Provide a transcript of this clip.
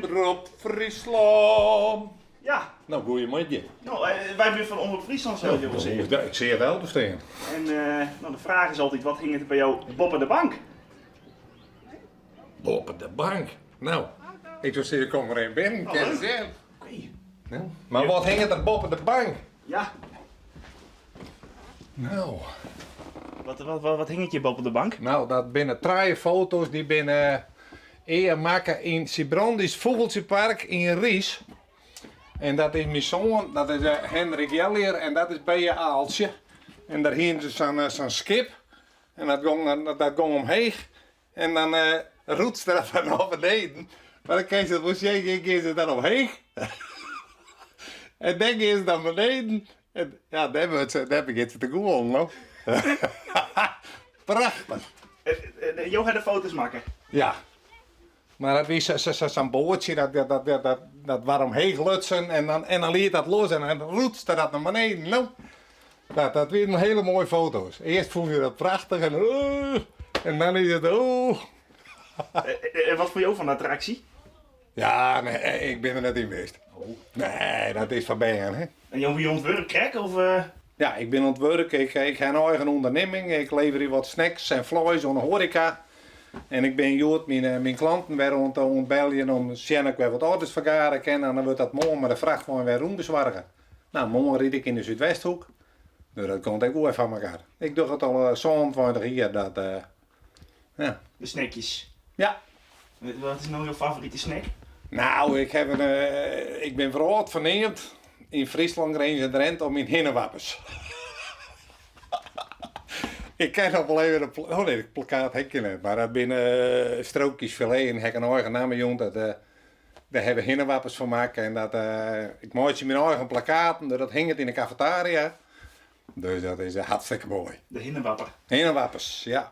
Omrop Fryslân. Ja. No, goeiemiddei. No, wy binne fan Omrop Fryslân, sa jo wol sizze. Ik seach it al stean. En no, de fraach is altyd, wat hinget der by jo boppe de bank? Boppe de bank? No, ik soe sizze, kom mar even binnen, kin se sjen. Oké. Mar wat hinget der boppe de bank? Ja. No. Wat, wat, wat, wat hinget hjir boppe de bank? No, dat binne trije foto's dy binne ea makke yn Sybrandy's Fûgeltsjepark yn Riis. En dat is myn soan, dat is Hendrik Jellier en dat is Bea Aaltsje. En dêr hiene se sa'n sa'n skip en dat gong, dat gong omheech en dan rûtste dat dan nei beneden. Mar dan kinst it wol sjen, hjir gean se dan omheech en dêr gean se dan beneden. En ja, dêr wurdt se, dêr begjint se te gûlen, no. Prachtich. Jo ha de foto's makke? Ja. Mar dat wie sa'n boatsje, dat waard omheech lutsen en dan, en dan liet dat los en dan rûtste dat nei beneden, no. Dat wienen hiele moaie foto's. Earst fûn je dat prachtich en en dan is it oh. En wat fûn jo fan de attraksje? Ja, nee, ik bin der net yn west. Nee, dat is foar bern, hè. En jo wie oan it wurk krekt, of? Ja, ik bin oan it wurk. Ik, ik ha in eigen ûndernimming. Ik leverje wat snacks en fleis oan de hoareka. En ik bin hjoed myn, myn klanten wer oan it, oan it beljen om te sjen oft ik wer wat orders fergare kin. En dan wurdt dat moarn mei de frachtwein wer rûnbesoarge. No, moarn ryd ik yn de Súdwesthoek. Dus dat komt ek goed foar elkoar. Ik doch it al 27 jier. Dat, ja. De snackjes. Ja. Wat is no jo favorite snack? Nou, ik, heb een, ik bin wrâldferneamd yn Fryslân, Grins en Drinte om myn hinnewappers. ik ken noch wol even in oh nee, het plakkaat heb ik net, mar dat binne strookjes filet en ha ik in eigen namme jûn. Dat, dêr ha we hinnewappers fan makke en dat, ik meitsje myn eigen plakkaten, dus dat hinget yn de cafetaria. Dus dat is hartstikke moai. De hinnewapper. Hinnewappers, ja.